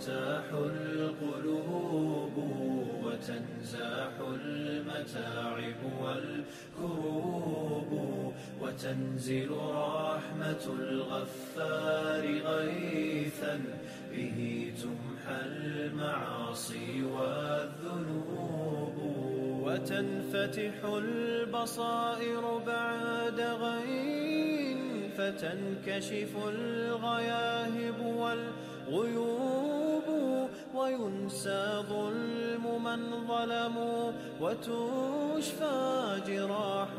ترتاح القلوب وتنزاح المتاعب والكروب وتنزل رحمة الغفار غيثا به تمحى المعاصي والذنوب وتنفتح البصائر بعد غين فتنكشف الغياهب والغيوب وينسى ظلم من ظلموا وتشفى جراح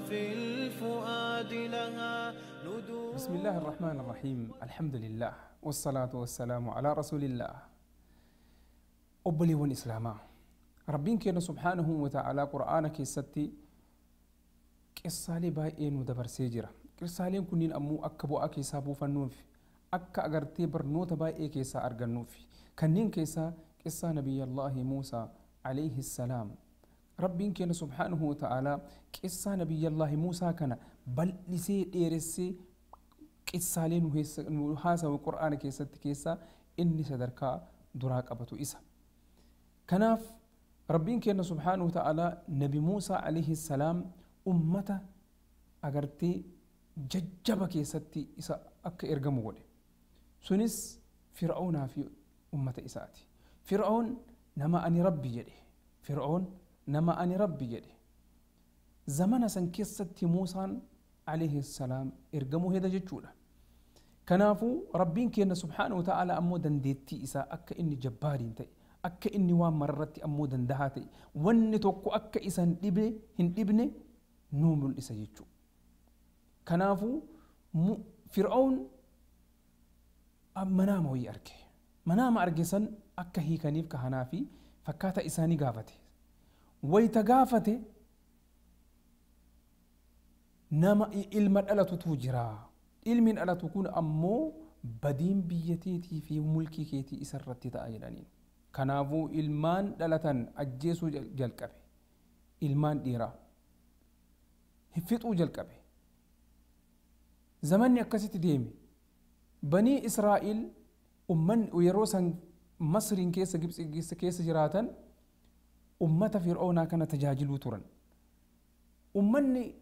في الفؤاد لها ندوب. بسم الله الرحمن الرحيم. الحمد لله والصلاة والسلام على رسول الله. أبلي إسلاما ربين كنا سبحانه وتعالى قرآن كيستي قصالي بايين ودبر سيجرة قصالين كنين أمو أكبو أكي سابو فنوف أكا أغرتي برنوت باي كيسا أرغنوف كنين كيسا قصة نبي الله موسى عليه السلام. ربين كنا سبحانه وتعالى قصة نبي الله موسى كان بل لسي إيرسي قصالين وحاسة وقرآن كيسا كيسا إني سدركا دراك أبتو إسا. كناف ربين كنا سبحانه وتعالى نبي موسى عليه السلام أمته أغرتي ججبا كيستي إسا أكا إرقمو قولي سنس فرعون في أمة إساتي. فرعون نما أني ربي جدي، فرعون نما أني ربي جدي. زمن سن كيستي موسى عليه السلام إرقمو هذا ججولة. كنافو ربين كنا سبحانه وتعالى أمو دنديتي إسا أكا إني جبارين تي أكا إني وان مررتي أمو دندهاتي واني توكو أكا إسا هندبني نوم الإسا ججو. كنافو فرعون منام وي أركي منام أركي سن أكا هي كنيف كهنافي فكاتا إساني قافتي ويتقافتي نما إلما ألا تتوجرا إلمن ألا تكون أمو بدين بيتيتي في ملكي كيتي إسرتي تأجلانين. كنافو إلمان دلتن أجيسو جلقبي إلمان ديرا هفتو جلقبي. زمن أكست ديمي بني إسرائيل أمن ويروسن مصر كيس جبس كيس جراتن أمة فرعون كانت تجاجلو ترن أمني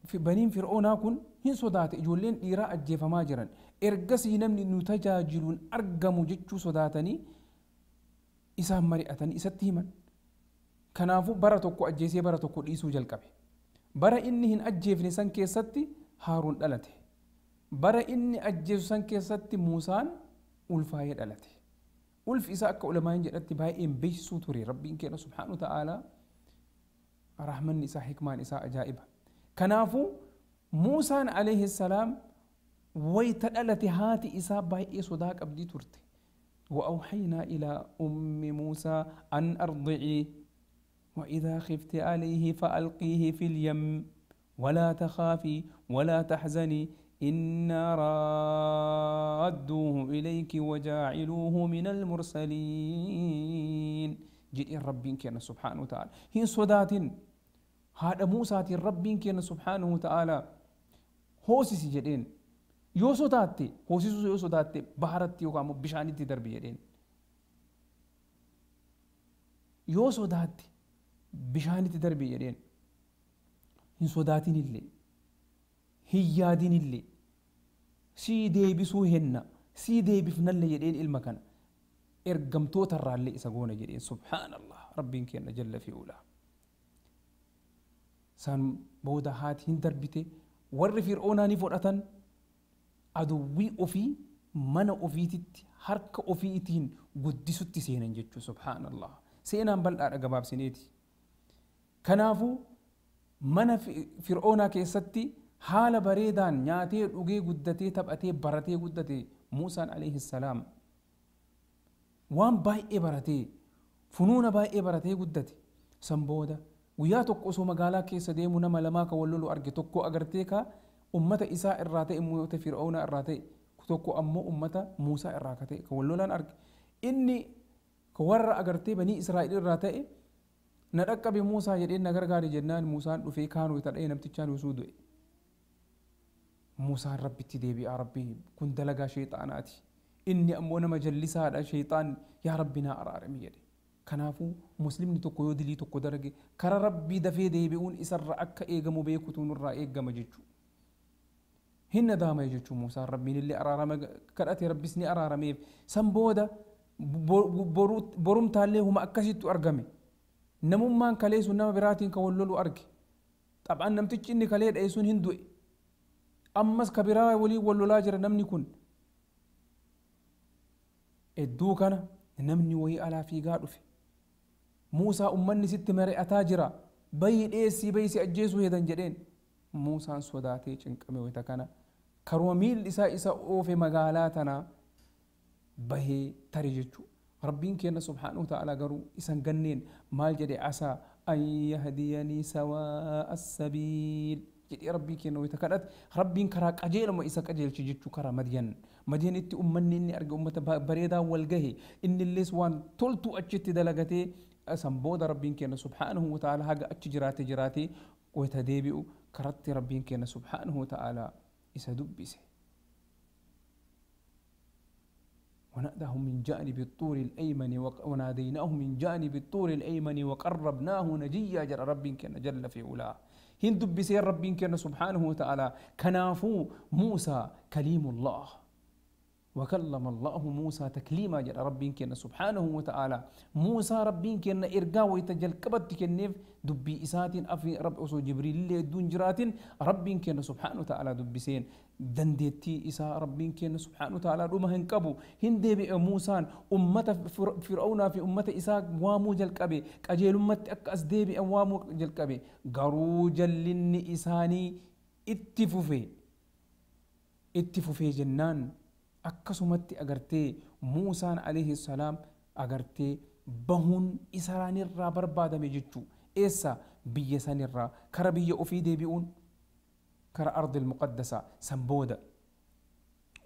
في بنين فرعون كن هن صدات جولين إيراء الجيف ماجرا إرجسي نمني نتجاجلون أرجمو جتشو صداتني إسام مريئتني إستيما كنافو برتوكو أجيسي برتوكو إيسو جلقبي برا إني هن أجيف نسان كيستي هارون دلته برا إني أجيس سان كيستي موسى ألفاية دلته ألف إساء علماء جلتي باي إن بيسو توري ربي إن كان سبحانه وتعالى رحمن إساء حكمان إساء أجائبة. كنافو موسى عليه السلام ويتدلتي هاتي إساء باي إسو داك أبدي تورتي وأوحينا إلى أم موسى أن أرضعي وإذا خفت عليه فألقيه في اليم ولا تخافي ولا تحزني إنا رادوه إليك وجاعلوه من المرسلين. جئ ربين كان سبحانه وتعالى هي صدات هذا موسى ربين كان سبحانه وتعالى هوسي جدين يو صداتي هوسي يو صداتي بحرتي وقامو بشانتي دربي جدين يو صداتي بشانتي دربي جدين hin sodaatin illee hin yaadin illee sii deebisuu henna sii deebifnallee jedheen ilma kana ergamtoota irraallee isa goona jedheen. Subhaanallah rabbiin kenna jalla fi ulaa. San booda haati hin darbite warri fir'oonaa ni fudhatan aduwwii ofii mana ofiititti harka ofiitiin guddisutti seenan jechuu. Subhaanallah seenaan bal'aadha gabaabsineeti. Kanaafuu mana fir'oonaa keessatti haala bareedaan nyaatee dhugee guddatee taphatee baratee guddatee Muusaan alayhi salaam waan baay'ee baratee funuuna baay'ee baratee guddate. San booda guyyaa tokko osoo magaalaa keessa deemu nama lamaa ka wal lolu arge tokko agartee ka ummata isaa irraa ta'e ummata fir'oonaa irraa ta'e tokko ammoo ummata Muusaa irraa ka ta'e ka wal lolaan arge. Inni ka warra agartee banii Israa'el irraa ta'e na dhaqqabe Muusaa jedheen na gargaari jennaan Muusaan dhufee kaanuu itti dha'ee namtichaan osoo du'e. Muusaan rabbitti deebi'a rabbii kun dalagaa sheexaanaati. Inni ammoo nama jallisaadha shayxaan yaa rabbi naa araarami jedhe. Kanaafuu muslimni tokko yoo dilii tokko dalage kara rabbii dafee deebi'uun isarra akka eegamu beekutu nurraa eegama jechuudha. Hin nadaama jechuun Muusaan rabbiin illee araarama kadhate rabbis ni araarameef. San booda borumtaallee huma akkasittu argame. Namummaan kalee sun nama biraatiin kan wal lolu arge. Xaphaan namtichi inni kalee dha'e sun hin du'e. Ammas ka biraa waliin wal lolaa jira namni kun. Hedduu kana namni wayii alaa fiigaa dhufe. Muusaa ummanni sitti mari'ataa jira. Bayii dheessii bayii si ajjeesuu hedan jedheen. Muusaan sodaatee cinqame wayita kana. Karuma miilli isaa isa oofe magaalaa tanaa bahee tare jechuudha. Rabbiin keenya subhaanahu ta'ala garuu isan ganneen maal jedhe asaa an yahdiyanii sawaa'a as-sabiil jedhee rabbii keenya wayita kadhate rabbiin karaa qajeeluma isa qajeelche jechuu karaa Madiyan. Madiyanitti ummanni inni arge ummata bareedaa wal gahe innillees waan toltu achitti dalagatee san booda rabbiin keenya subhaanahu wa ta'ala haga achi jiraate jiraatee wayita deebi'u karatti rabbiin keenya subhaanahu wa ta'ala isa dubbise. وناداه من جانب الطور الأيمن وناديناه من جانب الطور الأيمن وقربناه نجيا جل ربك جل في علاه. هند بسير ربك سبحانه وتعالى كنافو موسى كليم الله وكلم الله موسى تكليما جل ربك سبحانه وتعالى. موسى ربك إرجا ويتجل كبت كنف دبي إسات أفي رب أسو جبريل اللي دون جرات ربك سبحانه وتعالى دبسين dandeettii isaa rabbiin keenya subhaanahu wa ta'ala dhuma hin qabu. Hin deebi'e Muusaan ummata Fir'aawnaa fi ummata isaa waamuu jalqabe, qajeelummatti akka as deebi'an waamuu jalqabe. Garuu jallinni isaanii itti fufe. Itti fufee jennaan akkasumatti agartee Muusaan alayhi salaam agartee bahuun isaanirraa barbaadame jechuu. Eessa biyya sanirraa kara biyya ofii deebi'uun kara ardi almuqaddasa san booda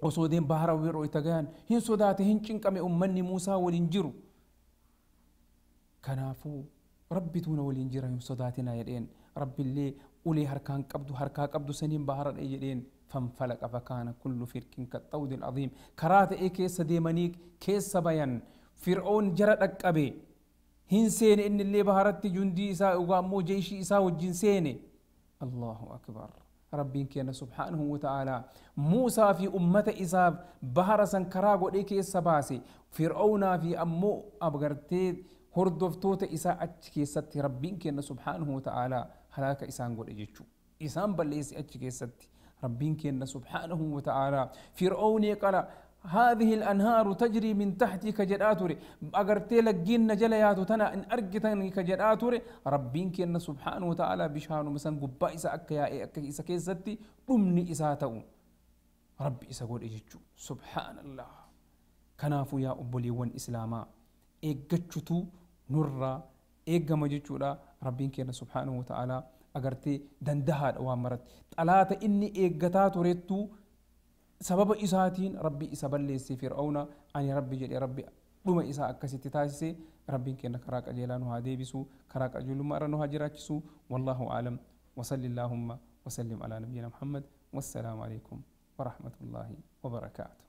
osoo deem bahara yeroo itti gahan hin sodaate hin cinqame ummanni Muusaa waliin jiru. Kanaafuu rabbituuna waliin jira hin sodaatinaa jedheen. Rabbillee ulee harkaan qabdu harkaa qabdu saniin bahara dha'e jedheen. Fanfalaqa fakaana kullu firqin kaxxawdil aziim. Karaa ta'ee keessa deemanii keessa bayan Fir'oon jara dhaqqabe hin seene innillee baharatti jundii isaa dhugaa ammoo jeeshii isaa wajjin seene. Allahu akbar. Rabbiin keenya subhaanahu wa ta'ala Muusaa fi ummata isaaf bahara san karaa godhee keessa baase. Fir'oownaa fi ammoo agartee hordoftoota isaa achi keessatti rabbiin keenya subhaanahu wa ta'ala halaaka isaan godhe jechuu. Isaan balleesse achi keessatti rabbiin keenya subhaanahu wa ta'ala Fir'oonii qala هذه الأنهار تجري من تحتي كجداتوري أغرتي لجين نجلا ياتو تنا إن أرجتني كجداتوري ربين كنا سبحانه وتعالى بشانه مثلا قبا إسا أكيا أكيا إسا كيزتي أمني إساتو ربي إسا قول إجتشو سبحان الله. كنافو يا أبولي ون إسلاما إجتشتو نرى إجا مجتشو لا ربين كنا سبحانه وتعالى أغرتي دندهاد أوامرت تلاتة إني إجتاتوريتو سبب إساتين ربي إسا فرعون أني ربي جل ربي بما إسا أكسيتي تاسي ربي كنا كراك أجيلان هادي بسو كراك أجيل ما رنو هجراتسو. والله أعلم وصلى اللهم وسلم على نبينا محمد والسلام عليكم ورحمة الله وبركاته.